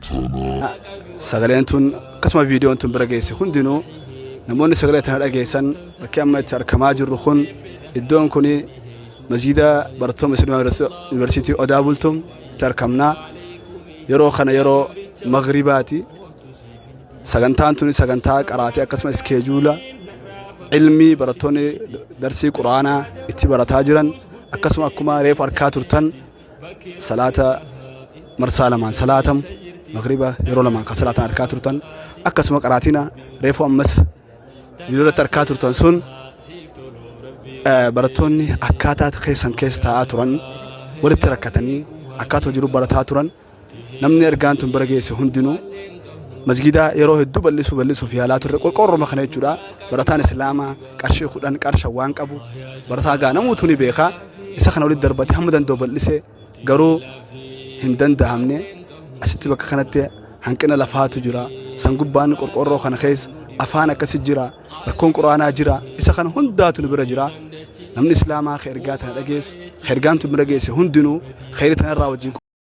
tanaa. Sagaleen tun akkasuma viidiyoon tun bira geesse hundinuu, namoonni sagalee tana dhageessan, bakki amma itti argamaa jirru kun, iddoon kun masjiida barattoota musliimaa yuunivarsiitii Odaa Bultum itti argamna. Yeroo kana yeroo magribaati. Sagantaan tun sagantaa qaraatii akkasuma iskeejuula ilmii barattoonni darsii quraanaa itti barataa jiran, akkasuma akkuma reefu arkaa turtan salaata marsaa lamaan salaatamu, magriba yeroo lamaan kan salaatan arkaa turtan, akkasuma qaraatina reefu ammas yeroo irratti arkaa turtan sun, barattoonni akkaataa keessan keessa taa'aa turan, walitti rakkatanii akkaatuma jiru barataa turan. Namni ergaan tun bira geesse hundinuu, masgiida yeroo hedduu bal'isuu bal'isuuf yaalaa turre, qorqoorroma kana jechuudha. Barataan islaamaa qarshii 10 qarsha waan qabu barataa gaa namuutu ni beeka. Isa kana walitti darbate hamma danda'u bal'ise, garuu hin danda'amne. Asitti bakka kanatti hanqina lafaatu jira. San gubbaan qorqoorroo kana keessa afaan akkasi jira, rakkoon quraanaa jira, isa kana hundaatu nu bira jira. Namni islaamaa ka ergaa tana dhageessu, ka ergaan tun bira geesse hundinuu kheyri tanarraa wajjin